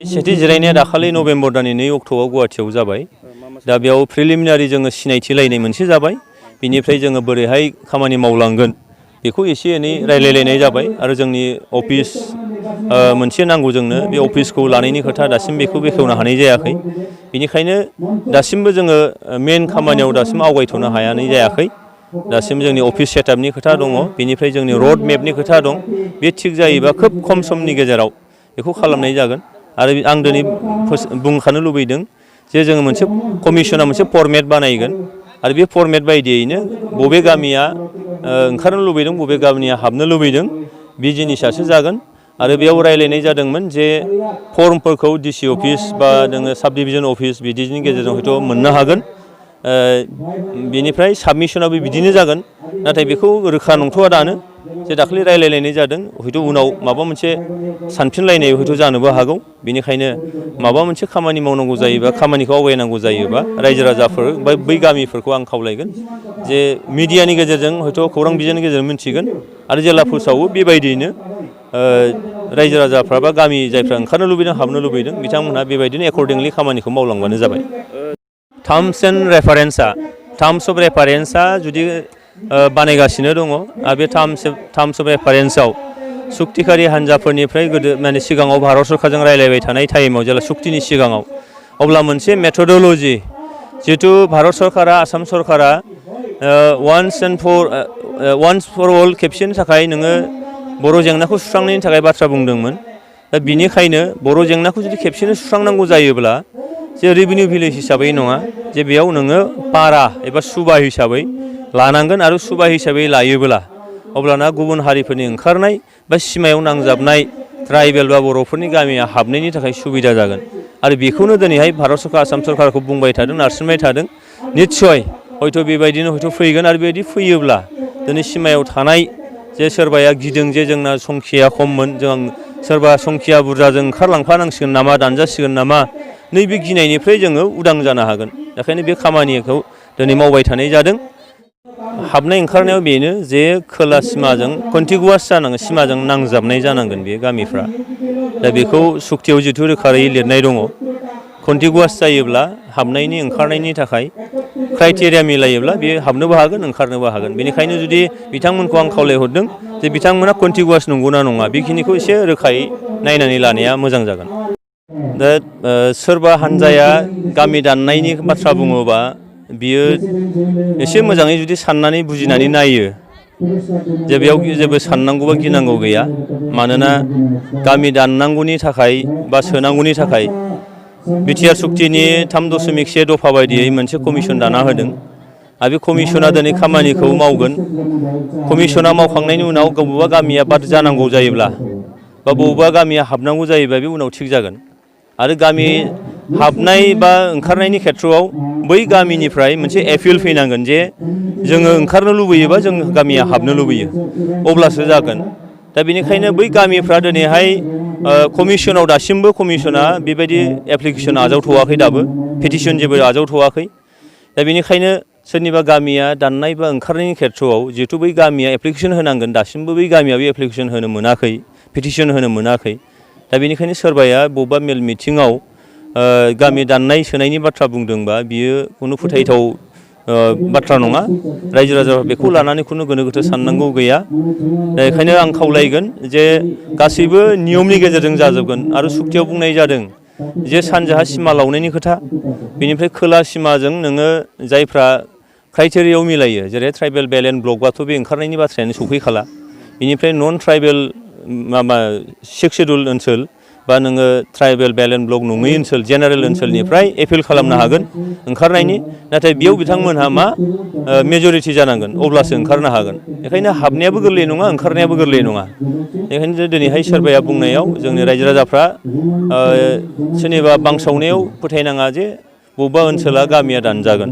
सेथि जिरायनाया दाखालि नभेम्बर दाननि 2 अक्ट'आव गुवाहाटीआव जाबाय। दा बेयाव प्रिलिमिनारि जोङो सिनायथिलायनाय मोनसे जाबाय। बिनिफ्राय जोङो बोरैहाय खामानि मावलांगोन बेखौ एसे एनै रायलायलायनाय जाबाय आरो जोंनि अफिस मोनसे नांगौ जोंनो बे अफिसखौ लानायनि खोथा दासिम बेखौ बेखेवनो हानाय जायाखै। बेनिखायनो दासिमबो जोङो मेन खामानियाव दासिम आवगायथ'नो हानाय जायाखै। दासिम जोंनि अफिस सेटआपनि खोथा दङ, बेनिफ्राय जोंनि रड मेपनि खोथा दं। बे थिग जायोबा खोब खम समनि गेजेराव बेखौ खालामनाय जागोन। आरो आं दिनै बुंखानो लुबैदों जे जोङो मोनसे कमिसना मोनसे फर्मेट बानायगोन आरो बे फर्मेट बायदियैनो बबे गामिया ओंखारनो लुबैदों बबे गामिया हाबनो लुबैदों बे जिनिसासो जागोन। आरो बेयाव रायलायनाय जादोंमोन जे फर्मफोरखौ डिसि अफिस बा नोङो साब डिभिजन अफिस बिदिनि गेजेरजों हयथ' मोननो हागोन। बेनिफ्राय साबमिसनाबो बिदिनो जागोन। नाथाय बेखौ रोखा नंथ'आ दानो जे दाखालि रायलायलायनाय जादों हयथ' उनाव माबा मोनसे सानफिनलायनाय हयथ' जानोबो हागौ। बेनिखायनो माबा मोनसे खामानि मावनांगौ जायोबा खामानिखौ आवगायनांगौ जायोबा रायजो राजाफोर बा बै गामिफोरखौ आं खावलायगोन जे मिडियानि गेजेरजों हयथ' खौरां बिजोंनि गेजेरजों मिन्थिगोन आरो जेला फोसावो बेबायदियैनो रायजो राजाफ्रा बा गामि जायफ्रा ओंखारनो लुबैदों हाबनो लुबैदों बिथांमोनहा बेबायदिनो एकर्डिंलि खामानिखौ मावलांबानो जाबाय। टार्म्स एन्ड रेफारेन्सआ जुदि बानायगासिनो दङ आरो बे टार्म्स अफ रेफारेन्सआव सुक्तिकारि हान्जाफोरनिफ्राय गोदो माने सिगाङाव भारत सरकारजों रायलायबाय थानाय टाइमाव जेला सुक्तिनि सिगाङाव अब्ला मोनसे मेथडल'जि जिहेतु भारत सरकारा आसाम सरकारा वान्स फर अल खेबसेनि थाखाय नोङो बर' जेंनाखौ सुस्रांनायनि थाखाय बाथ्रा बुंदोंमोन। दा बिनिखायनो बर' जेंनाखौ जुदि खेबसेनो सुस्रांनांगौ जायोब्ला जे रेभिनिउ भिलेज हिसाबै नङा जे बेयाव नोङो पारा एबा सुबा हिसाबै लानांगोन आरो सुबा हिसाबै लायोब्ला अब्लाना गुबुन हारिफोरनि ओंखारनाय बा सिमायाव नांजाबनाय ट्राइबेल बा बर'फोरनि गामिया हाबनायनि थाखाय सुबिदा जागोन। आरो बेखौनो दिनैहाय भारत सरकार आसाम सरकारखौ बुंबाय थादों नारसिनबाय थादों। निस्सय हयथ' बेबायदिनो हयथ' फैगोन आरो बेबायदि फैयोब्ला दिनै सिमायाव थानाय जे सोरबाया गिदों जे जोंना संखिया खममोन जों सोरबा संखिया बुरजाजों ओंखारलांफानांसिगोन नामा दानजासिगोन नामा नैबे गिनायनिफ्राय जोङो उदां जानो हागोन। बेखायनो बे खामानिखौ दिनै मावबाय थानाय जादों। हाबनाय ओंखारनायाव बेनो जे खोला सिमाजों कन्टिगुवास जानांगोन, सिमाजों नांजाबनाय जानांगोन बे गामिफ्रा। दा बेखौ सुक्तियाव जिथु रोखायै लिरनाय दङ। कन्टिगुवास जायोब्ला हाबनायनि ओंखारनायनि थाखाय क्राइटेरिया मिलायोब्ला बे हाबनोबो हागोन ओंखारनोबो हागोन। बेनिखायनो जुदि बिथांमोनखौ आं खावलायहरदों जे बिथांमोना कन्टिगुवास नंगौना नङा बेखिनिखौ एसे रोखायै नायनानै लानाया मोजां जागोन। दा सोरबा हान्जाया गामि दाननायनि बाथ्रा बुङोबा बियो एसे मोजाङै जुदि साननानै बुजिनानै नायो जे बेयाव जेबो साननांगौ बा गिनांगौ गैया। मानोना गामि दाननांगौनि थाखाय बा सोनांगौनि थाखाय BTR सुक्तिनि 3.1 दफा बायदियै मोनसे कमिसन दाना होदों आरो बे कमिसना दिनै खामानिखौ मावगोन। कमिसना मावखांनायनि उनाव बबेबा गामिया बाद जानांगौ जायोब्ला बा बबेबा गामिया हाबनांगौ जायोब्ला बे उनाव थिग जागोन। आरो गामि हाबनाय बा ओंखारनायनि खेथ्रआव बै गामिनिफ्राय मोनसे एपिल फैनांगोन जे जोङो ओंखारनो लुबैयोबा जों गामिया हाबनो लुबैयो अब्लासो जागोन। दा बेनिखायनो बै गामिफ्रा दिनैहाय कमिसनाव दासिमबो कमिसना बेबायदि एप्लिकेसन आजावथ'वाखै दाबो पेटिसन जेबो आजावथ'वाखै। दा बेनिखायनो सोरनिबा गामिया दाननाय बा ओंखारनायनि खेथ्रआव जिहेथु बै गामिया एप्लिकेसन होनांगोन दासिमबो बै गामिया बे एप्लिकेसन होनो मोनाखै, पेटिसन होनो मोनाखै। दा बेनिखायनो सोरबाया बबेबा मेल मिथिङाव गामि दाननाय सोनायनि बाथ्रा बुंदोंबा बियो खुनु फोथायथाव बाथ्रा नङा। रायजो राजाफ्रा बेखौ लानानै खुनु गोनो गोथो साननांगौ गैया। दा बेखायनो आं खावलायगोन जे गासैबो नियमनि गेजेरजों जाजोबगोन। आरो सुक्तियाव बुंनाय जादों जे सानजाहा सिमा लावनायनि खोथा, बेनिफ्राय खोला सिमाजों नोङो जायफ्रा क्राइटेरियायाव मिलायो जेरै ट्राइबेल बेल्ट एन्ड ब्लकबाथ' बे ओंखारनायनि बाथ्रायानो सफैखाला। बेनिफ्राय नन ट्राइबेल माबा 6 सिडुल ओनसोल बा नोङो ट्राइबेल बेल्ट एन्ड ब्लक नङै ओनसोल जेनेरेल ओनसोलनिफ्राय एपिल खालामनो हागोन ओंखारनायनि। नाथाय बेयाव बिथांमोनहा मा मेजरिटि जानांगोन अब्लासो ओंखारनो हागोन। बेखायनो हाबनायाबो गोरलै नङा ओंखारनायाबो गोरलै नङा। बेखायनो दिनैहाय सोरबाया बुंनायाव जोंनि रायजो राजाफ्रा सोरनिबा बांसावनायाव फोथायनाङा जे बबेबा ओनसोला गामिया दानजागोन।